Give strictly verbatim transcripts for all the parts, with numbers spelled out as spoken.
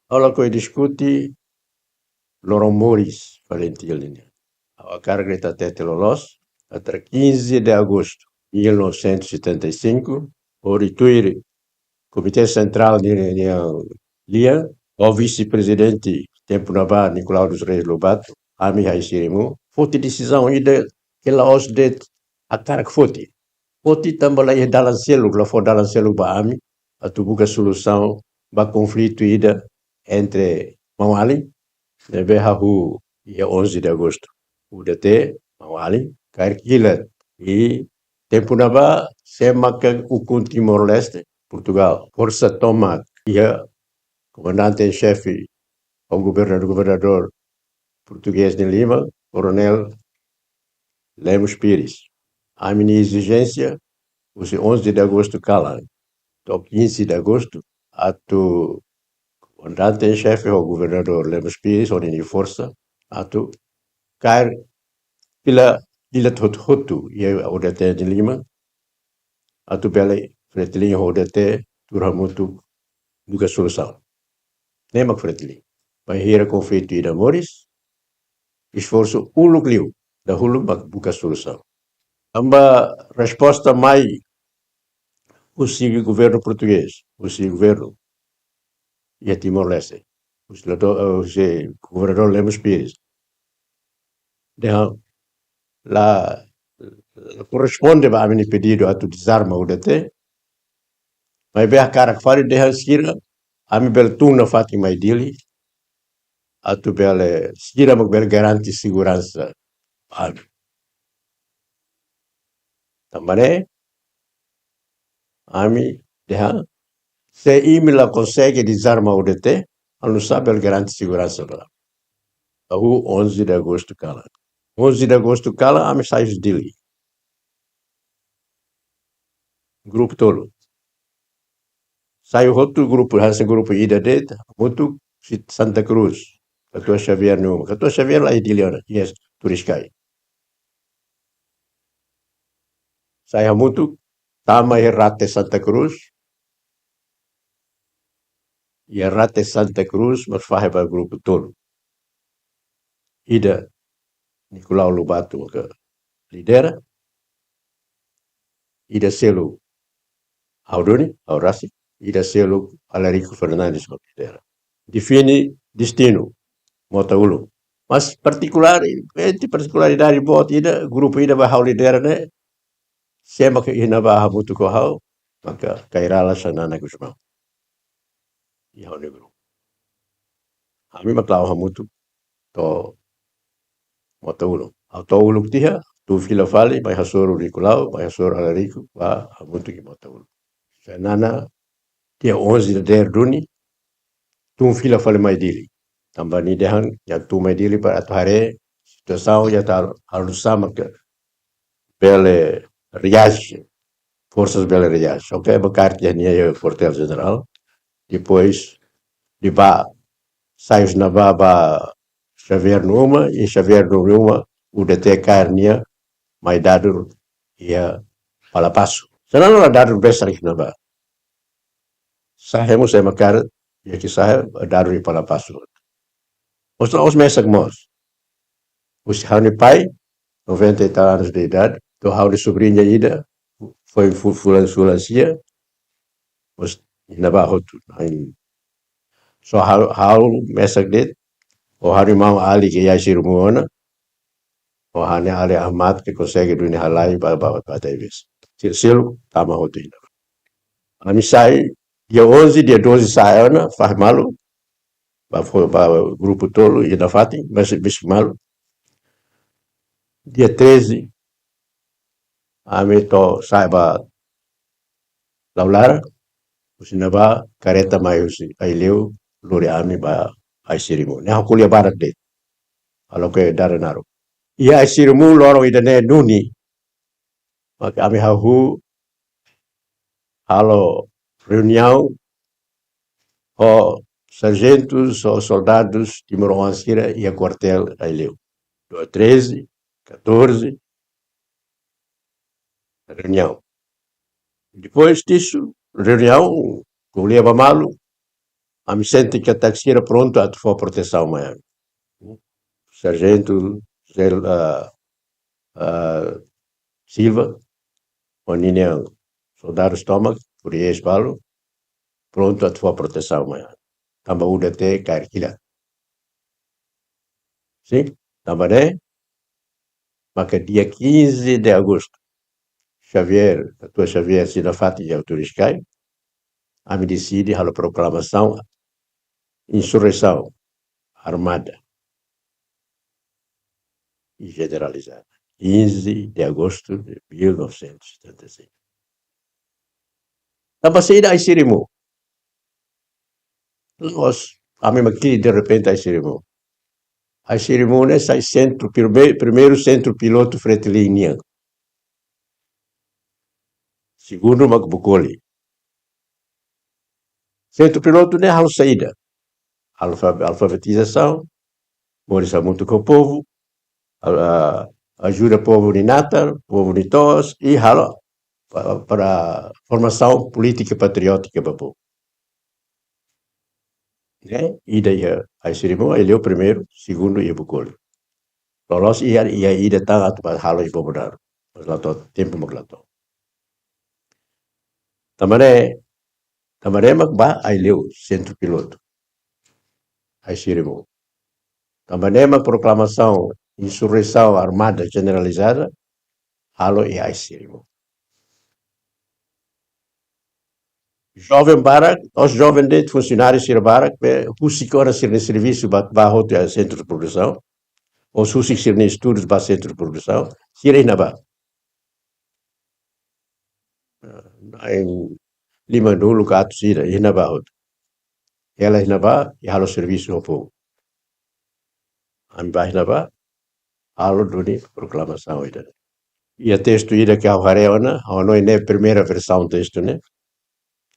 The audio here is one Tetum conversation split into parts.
Ha'u lakohi diskute loron moris FALINTIL nian. Ha'u hakarak de'it hatete loloos, katak quinze de agosto mil novecentos e setenta e cinco, hori tuir Komité Sentrál nian, nian lia, ho Vise-Prezidente tempu ne'ebá Nicolau dos Reis Lobato, ami iha ai-sira Irmaun, foti desizaun ida ke la'ós de'it hakarak foti. Foti tanba la iha dalan seluk, la fó dalan seluk ba ami atu buka solusaun ba konflitu ida entre maun-alin ne'ebé hahú iha onze de agosto. U D T, maun-alin, kaer kilat. I tempu ne'ebá sé maka ukun Timor-Leste, Portugal. Forsa tomak iha komandante em xefe, ou governadór, governadór portugés nia liman, Koronél Lemos Pires. Ami-nia ezijénsia, husi onze de agosto kalan to'o quinze de agosto, atu komandante em xefe ou governadór Lemos Pires, ho ninia forsa, atu kaer fila, fila hotu-hotu iha U D T nia liman, atu bele FRETILIN ho U D T tuur hamutuk buka solusaun. Ne'e mak FRETILIN. Bainhira konflitu ida moris, esforsu uluk liu, dahuluk mak buka solusaun. Tanba resposta mai husi governu portugés, husi governu iha Timor-Leste, husi lado, eh, husi governadór Lemos Pires, dehan la, la korresponde ba ami-nia pedidu atu dezarma U D T, maibé hakarak fali dehan sira, ami bele tun nafatin mai Dili, atu bele sira mak bele garante seguransa ba ami. Tanba ne'e, ami dehan, se imi la konsege dezarma U D T, ha'u nusá bele garante seguransa ba ami. Hahú onze de agosto kalan. Onze de agosto kalan, ami sai husi Dili. Grupu tolu. Sai hotu grupu, hanesan grupu ida de'it, hamutuk husi Santa Cruz. Katuas Xavier nia uma. Katuas Xavier la iha Dili ona, iha Turiscai. Sai hamutuk, tama iha rate Santa Cruz. Iha rate Santa Cruz, mak fahe ba grupu tolu. Ida Nicolau Lobato maka lidera, ida seluk ha'u duni, ha'u rasik, ida seluk Alarico Fernandes mak lidera. Define destinu, Mota Uluk. Mas partikulár, entre partikularidade boot ida, grupu ida ba ha'u lidera ne'e, sé maka iha ne'ebá hamutuk ho ha'u, maka Kay Rala Xanana Gusmão. Iha ha'u-nia grupu. Ami mak la'o hamutuk to'o Mota Uluk. Ha'u to'o uluk tiha, tun fila fali, mai hasoru Nicolau, mai hasoru Alarico, ba hamutuk iha Mota Uluk. Xanana, dia onze dadeer duni, tun fila fali mai Dili. Tanba nia dehan, nia tun mai Dili para atu haree situasaun, nia atu halo sama ke bele reaje, forsas bele reaje. Oke, ba kaer tiha nia iha kuartél jenerál. Depois, de'it sai husi ne'ebá ba Xavier nia uma, i Xavier nia uma, U D T kaer nia mai dadur iha Palapasu. Xanana la dadur besar iha ne'ebá. Sa'e mós ema kaer, iha ke sa'e dadur iha Palapasu. Mós la'ós mesak mós. Husi ha'u-nia pai, noventa e tal anos de idade, to'o ha'u-nia sobriña ida, foin fu-, fulan, fulan sia, mós iha ne'ebá hotu. Ai, só ha'u, ha'u mesak de'it, ho ha'u-nia maun-alin ke iha ai-sira Irmaun ona, ho ha'u-nia alin Ahmad ke konsege duni halai ba, ba, ba, ba Daibes. Sira seluk tama hotu iha ne'ebá. Ami sai, dia onze, dia doze sa'e ona, fahe malu, ba fo-, ba grupu tolu, iha nafatin, besik, besik malu. Dia treze, ami to'o sa'e ba Laulara, husi ne'ebá kareta mai husi Aileu, lori ami ba ai-sira Irmaun. Ne'e ha'u ko'alia badak de'it. Halo ke dada naruk. Iha ai-sira Irmaun loron ida-ne'e duni, maka ami hahú halo reuniaun ho sarjentus, ho soldadus timoroan sira iha kuartél Aileu. Dia treze, catorze, reuniaun. Depois disso, reuniaun, ko'alia ba malu, ami sente katak sira prontu atu fó protesaun mai ami. Sarjentu Zel, ah, ah, Silva, ho ninia soldadus tomak, guerrilleiru balu, prontu atu fó protesaun mai ami. Tanba udan te kaer kilat. Sin, tanba ne'e, maka dia quinze de agosto, Xavier, Doutór Xavier, sira nafatin iha Turiscai, ami deside halo proklamasaun insurreisaun armada e generalizada, quinze de agosto de mil novecentos e setenta e cinco. Tanba saida ai-sira irmaun? La'ós, ami mak de repente ai-sira irmaun. Ai-sira irmaun ne'e sai sentru, prime-, primeiru sentru pilotu Fretilin nian. Segundu mak Bucoli. Sentru pilotu ne'e halo saida? Alfa-, alfabetizasaun, moris hamutuk ho povu, a-, a-, ajuda povu nia natar, povu nia to'os, i halo pa-, para formasaun polítika patriótika ba povu. Ne'e, ida iha ai-sira irmaun, Aileu primeiru, segundu iha Bucoli. Loloos iha, iha ida tan atu ba halo iha Bobonaro. Mas la to'o, tempu mak la to'o. Tanba ne'e, tanba ne'e mak ba Aileu sentru pilotu. Ai-sira irmaun. Tanba ne'e mak proklamasaun insurreisaun armada generalizada halo iha ai-sira irmaun. Joven barak, os joven de'it, funsionáriu sira barak, be husik ona sira-nia servisu ba, ba hotu iha sentru de produsaun, ou husik sira-nia estudus ba sentru de produsaun, sira iha ne'ebá? Na'in lima-nulu ka atus sira iha ne'ebá hotu. Hela iha ne'ebá, i halo servisu ho povu. Ami ba iha ne'ebá, halo duni proklamasaun ida. Iha testu ida ke ha'u haree ona, ha'u hanoin ne'e primeira versaun testu ne'e.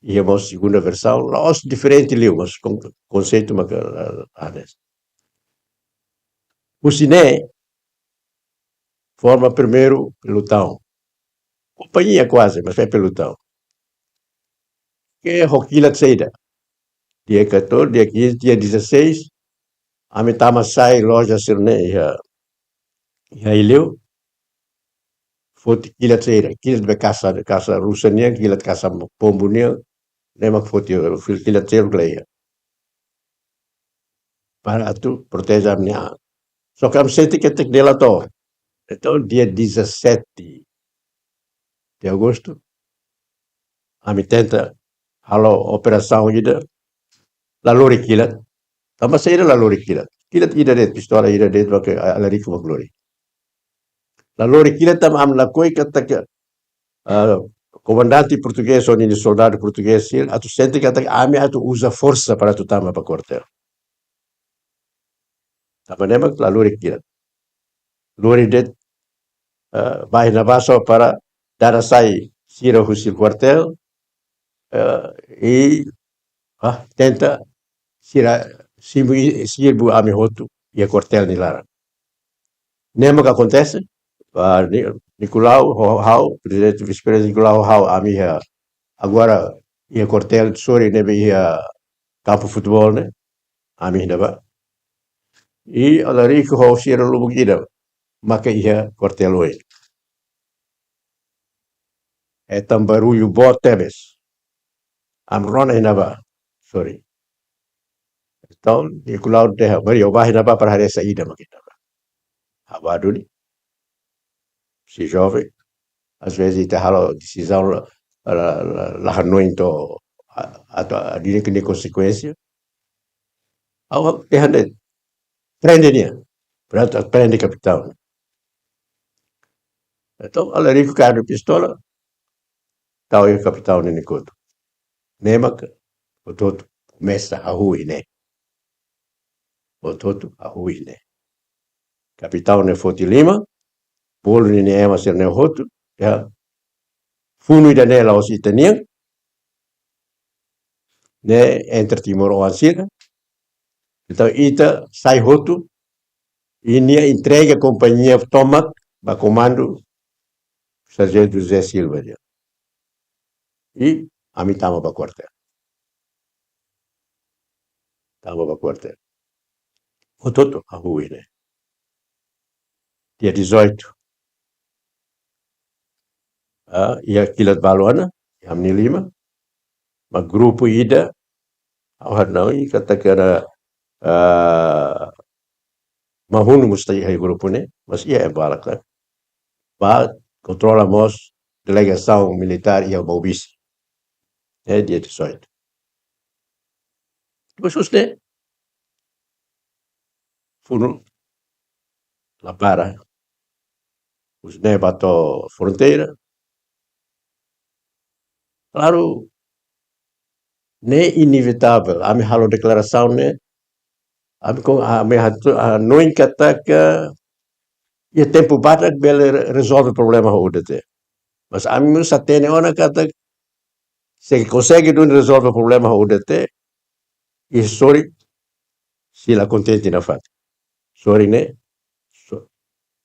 Iha mós segunda versaun, la'ós diferente liu, mas kon-, konseitu maka la, la, la. Husi ne'e, forma primeiru pelotaun. Kompañia kuaze, mas é pelotaun. Ke ho kilat saida? Dia catorze, dia quinze, dia dezasseis, ami tama sai loja sira-ne'e iha, iha Aileu. Foti kilat saida? Kilat be kasa, kasa rusa nian, kilat kasa pombu nian, ne'e mak foti, fila kilat saida kala iha. Para atu proteje ami-nia an. Só ke ami sente katak dala to'o. Entaun, dia dezassete de agosto, ami tenta halo operasaun ida, la lori kilat. Tanba saida la lori kilat? Kilat ida de'it, pistola ida de'it, mak Alarico mak lori. La lori kilat tanba ami lakohi katak, ah, komandante portugés ou ninia soldadu portugés sira atu sente katak ami atu uza forsa para atu tama ba kuartél. Tanba ne'e mak la lori kilat. Lori de'it, ah, ba iha ne'ebá só para dada sai sira husi kuartél, ah, i, ah, tenta sira simu i, simu ami hotu iha kuartél nia laran. Ne'e mak akontese, ah, Ni-, Nicolau ho ha'u, prezidente vise-prezidente Nicolau ho ha'u, ami iha, agora iha kuartél sorin ne'ebé iha kampu futeból ne'e, ami iha ne'ebá. I Alarico ho sira lubuk ida maka iha kuartél oin. Hetan barullu boot tebes. Ami rona iha ne'ebá. Sorry. Entaun, Nicolau dehan, Mario, ba iha ne'ebá para haree saida mak iha ne'ebá. Ha'u ba duni. Se joven, às vezes ita halo desizaun la, la, la, la hanoin to'o, a, atu, a, duni ke nia konsekuénsia. Ha'u dehan de'it, prende nia. Prontu, prende kapitaun. Entaun, Alarico kaer nia pistola, tau iha kapitaun nia kotuk. Ne'e mak hotu-hotu komesa hahú iha ne'e. Hotu-hotu hahú iha ne'e. Kapitaun ne'e foti liman, bolu ninia ema sira-ne'e hotu, ya. Funu ida-ne'e la'ós ita-nian, ne'e entre timoroan sira. Entaun ita sai hotu, i nia entrega kompañia tomak ba komandu Sarjentu José Silva nian. I ami tama ba kuartél. tama ba kuartél. Hotu-hotu hahú ne'e. Dia dezoito. Ah, iha kilat balu ona, iha ami-nia liman. Mak grupu ida, ha'u hanoin katak, ah, Mahunu mós iha grupu ne'e, mas iha ema barak. Ba kontrola mós delegasaun militár iha Maubisse. É dia dezoito. Depois husi ne'e, funu la para. Husi ne'e ba to'o fronteira. Klaru, ne'e inevitável. Ami halo deklarasaun ne'e, ami kon, ami hatu, hanoin katak iha tempu badak bele re-, rezolve problema ho U D T. Mas ami mós hatene ona katak se konsege duni rezolve problema ho U D T, iha sorin sira la kontente nafatin. Sorin ne'e, so-,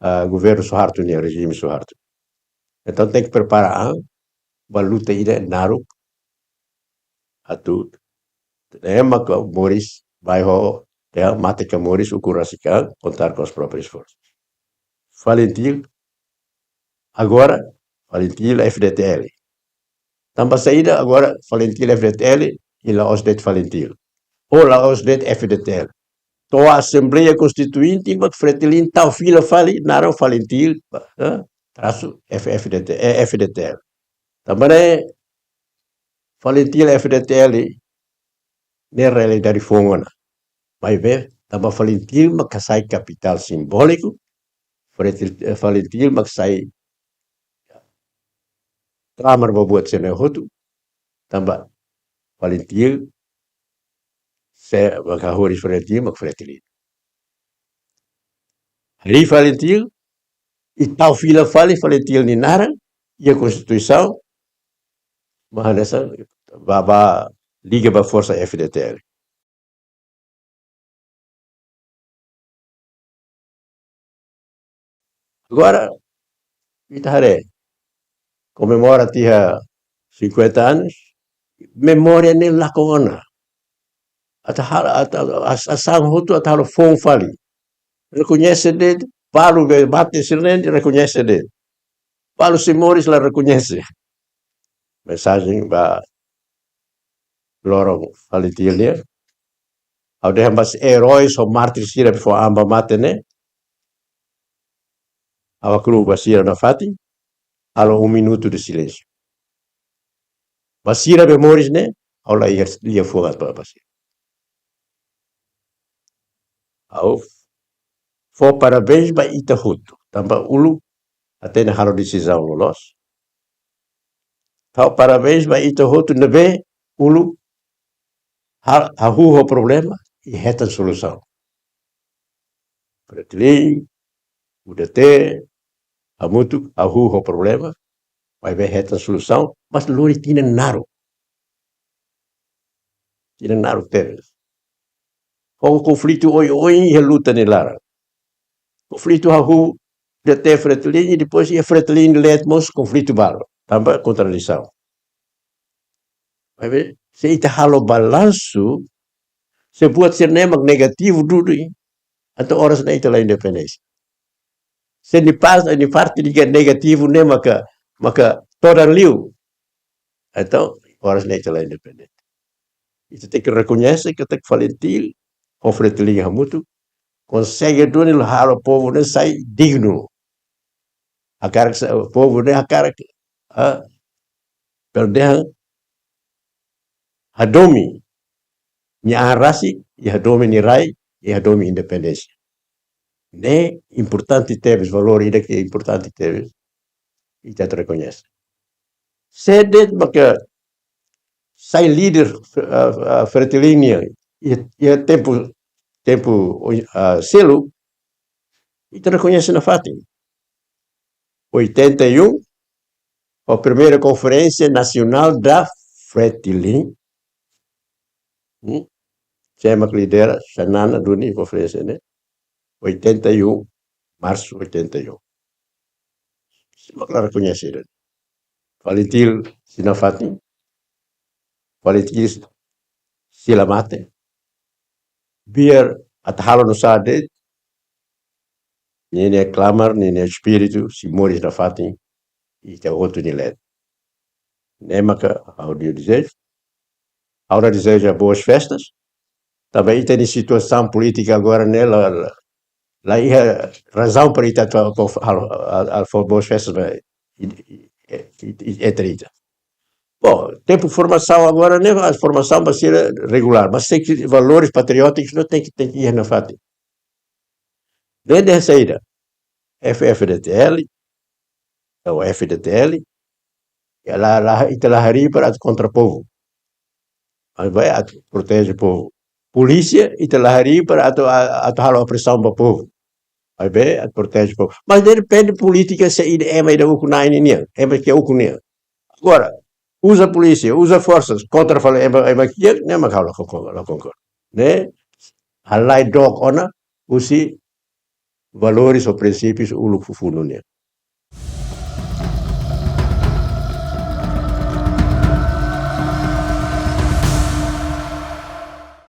ah, governu Suharto nian, rejime Suharto. Entaun tenke prepara an ba luta ida naruk atu ema ka moris, bainhira mate ka moris, ukun rasik an, contar com as próprias forças. FALINTIL, agora, FALINTIL F D T L. Tanba saida agora FALINTIL F D T L i la'ós de'it FALINTIL. Ou la'ós de'it F D T L. To'o Asembleia Konstituinte, mak FRETILIN tau fila fali, naran FALINTIL, eh, trasu F F D T, eh, F D T L. Tanba ne'e FALINTIL F D T L ne'e realidade foun ona. Maibé, tanba FALINTIL mak sai kapitál simbóliku, FRETIL, eh, FALINTIL mak sai klamar ba buat sira-ne'e hotu, tanba FALINTIL, se mak hahú FRETIL, mak FRETILIN. Harii FALINTIL, i tau fila fali FALINTIL nia naran iha Konstituisaun, mak hanesan ba, ba liga ba forsa F D T L. Agora, ita haree, komemora tiha cinquenta anos, memória ne'e lakon ona. Atu halo, atu, as-, asaun hotu atu halo foun fali. Rekoñese de'it, balu be mate sira-ne'e rekoñese de'it. Balu sei moris la rekoñese. Mensajen ba loron FALINTIL nian. Ha'u dehan ba heróis ho mártir sira be fó an ba mate ne'e. Ha'u hakru'uk ba sira nafatin. Halo um minuto de silêncio. Ba sira be moris ne'e, ha'u la iha, iha foun atu ba, ba sira. Ha'u fó parabéns ba ita hotu. Tanba uluk hatene halo desizaun loloos. Fó parabéns ba ita hotu ne'ebé uluk ha-, hahú ho problema i hetan solusaun. FRETILIN, U D T, hamutuk hahú ho problema, maibé hetan solusaun, mas lori tinan naruk. Tinan naruk tebes. Ho konflitu oioin iha luta nia laran. Konflitu hahú U D T, FRETILIN, i depois iha FRETILIN leet mós konflitu balu. Tanba kontradisaun. Maibé, se ita halo balansu, se buat sira-ne'e mak negativu duni, entaun oras ne'e ita la independénsia. Se nia pas, nia parte liga negativu ne'e maka, maka todan liu, entaun oras ne'e ita la independente. Ita tenke rekoñese katak FALINTIL ho FRETILIN hamutuk konsege duni halo povu ne'e sai dignu. Hakarak sa-, povu ne'e hakarak, ah, bele dehan hadomi nia an rasik, i hadomi nia rai, i hadomi independénsia. Ne'e importante tebes, valór ida ke importante tebes. Ita rekoñese. Sé de'it maka sai líder, ah, ah, FRETILIN nian, i, i tempu, tempu, ah, seluk, ita rekoñese nafatin. Oitenta e um, a primeira Conferência Nacional da FRETILIN. Hmm? Sé mak lidera, Xanana duni konferénsia ne'e. Oitenta e um, março oitenta e um. Sé mak la rekoñese. FALINTIL sei nafatin. FALINTIL sei la mate. Biar atu halo nusá de'it, ninia klamar, ninia espíritu sei moris nafatin ita hotu nia leet. Ne'e maka ha'u-nia dezeju. Ha'u dezeja boas festas. Tanba ita-nia situasaun polítika agora ne'e la, la, la iha razaun para ita atu, atu, atu, atu fó boas festas ba i, i, i, i, entre ita. Bom, tempu formasaun agora ne'e, a formasaun ba sira regulár, mas sei ke valores patriótikus ne'e tenke, tenke iha nafatin. Dende saida, F F D T L, ou F D T L, ita la, la, ita la harii para atu kontra povu. Maibé atu proteje povu. Polísia, ita la harii para atu, a-, atu halo opresaun ba povu. Maibé atu proteje povu. Mas ne'e depende polítika se ida ema ida ukun-na'in nian, ema ke ukun nian. Agora, uza polísia, uza forsas kontra fali ema, ema kiak, ne'e mak ha'u la konkor-, la konkorda. Ne'e, halai dook ona husi valores ou prinsípius uluk fufunu nian.